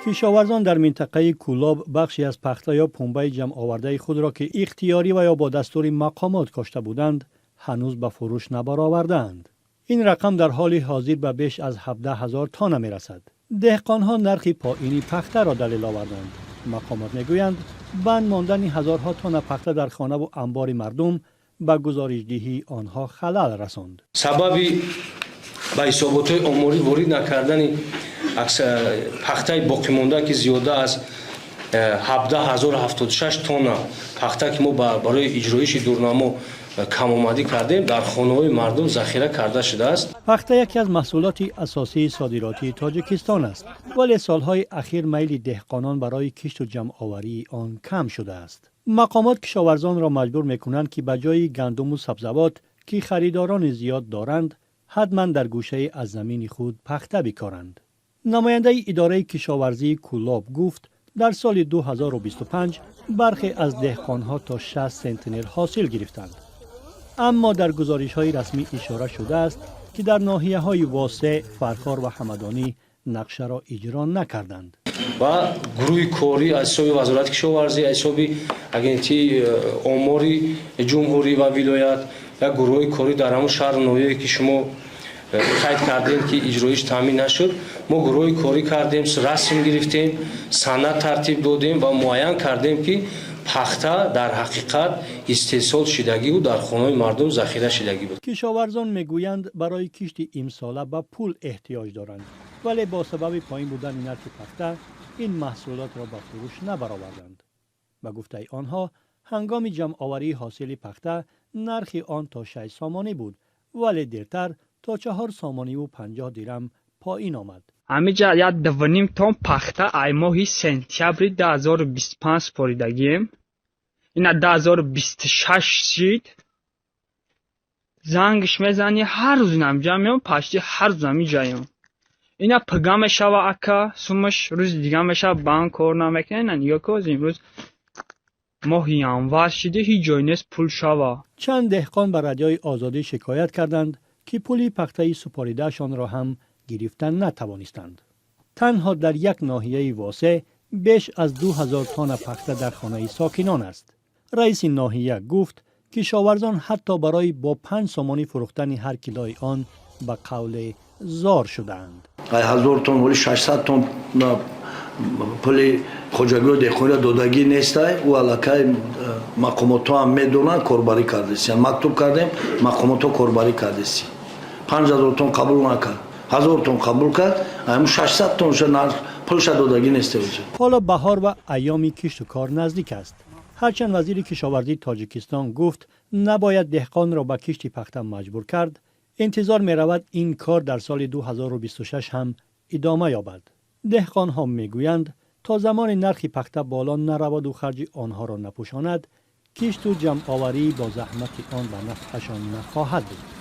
Кишоварзон дар минтақаи Кӯлоб бахше аз пахта ё пунбаи ҷамъовардаи худро, ки ихтиёрӣ ва ё бо дастури мақомот кошта буданд, ҳанӯз ба фурӯш набаровардаанд. Ин рақам дар ҳоли ҳозир ба беш аз 17 ҳазор тонна мерасад. Деҳқонҳо нархи поини пахтаро далел оварданд. Мақомот мегӯянд, банд мондани ҳазорҳо тонна пахта дар хонаву амбори мардум ба гузоришдиҳии онҳо халал расонд. Сабаби ба ҳисоботҳои оморӣ ворид накардани пахтаи боқимонда, ки зиёда аз 17 076 тонна пахта, ки мо барои иҷроиши дурнамо камомадӣ кардем, дар хонаҳои мардум захира карда шудааст. Пахта яке аз маҳсулоти асосии содиротии Тоҷикистон аст, вале солҳои ахир майли деҳқонон барои кишту ҷамъоварии он кам шудааст. Мақомот кишоварзонро маҷбур мекунанд, ки ба ҷои гандуму сабзавот, ки харидорони зиёд доранд, ҳатман дар гӯшае аз замини худ пахта бикоранд. Намояндаи идораи кишоварзии Кӯлоб гуфт, дар соли 2025 бархе аз деҳқонҳо то 60 сентнер ҳосил гирифтанд, аммо дар гузоришҳои расмӣ ишора шудааст, ки дар ноҳияҳои Восеъ, Фархор ва Ҳамадонӣ нақшаро иҷро накарданд. Ва гурӯҳи корӣ аз ҳисоби Вазорати кишоварзӣ, аз ҳисоби Агентии омори ҷумҳурӣ ва вилоят як гурӯҳи корӣ дар ҳамон шаҳру ноҳияе, ки шумо қайд кардем, ки иҷроиш таъмин нашуд, мо гурӯҳи корӣ кардем, расм гирифтем, санад тартиб додем ва муайян кардем, ки пахта дар ҳақиқат истеҳсол шидагиву дар хонаҳои мардум захира шидагӣ буд. Кишоварзон мегӯянд, барои кишти имсола ба пул эҳтиёҷ доранд, вале бо сабаби поин будани нархи пахта ин маҳсулотро ба фурӯш набароварданд. Ба гуфтаи онҳо, ҳангоми ҷамъоварии ҳосили пахта нархи он то 6 сомонӣ буд, вале дертар то 4 сомониву 50 дирам поин омад. Ҳамиҷа як дувним тон пахта ай моҳи сентябри 2025 супоридагием. Ина 2026 шид. Зангш мезанӣ, ҳар рӯз инамҷа меом, почти ҳар рӯз ҳамиҷаем. Ина пага мешава, ака, сумаш рӯзи дига мешава, банк кор намекунад. Ина нигоҳ ко, имрӯз моҳи январ шиди, ҳеҷ ҷой нест пул шава. Чанд деҳқон ба Радиои Озодӣ шикоят карданд, ки пули пахтаи супоридаашонро ҳам гирифта натавонистанд. Танҳо дар як ноҳияи Восеъ беш аз 2000 тонна пахта дар хонаи сокинон аст. Раиси ноҳия гуфт, кишоварзон ҳатто барои бо 5 сомонӣ фурӯхтани ҳар килои он ба қавле зор шудаанд. 1000 тон, вале 600 тон пули хоҷагиҳои деҳқониро додагӣ нестай. Ӯ аллакай мақомотҳо ҳам медонанд, корбарӣ кардесиян. Мактуб кардем, мақомотҳо корбарӣ кардеси. 5000 тон қабул накард, 1000 тон қабул кард, ҳамн 600 тонша нарх пулша додагӣ несте. Ҳоло баҳор ва айёми кишту кор наздик аст. Ҳарчанд вазири кишоварзии Тоҷикистон гуфт, набояд деҳқонро ба кишти пахта маҷбур кард, интизор меравад, ин кор дар соли 2026 ҳам идома ёбад. Деҳқонҳо мегӯянд, то замони нархи пахта боло нараваду харҷи онҳоро напӯшонад, кишту ҷамъоварӣ бо заҳмати он ба нафъашон нахоҳад буд.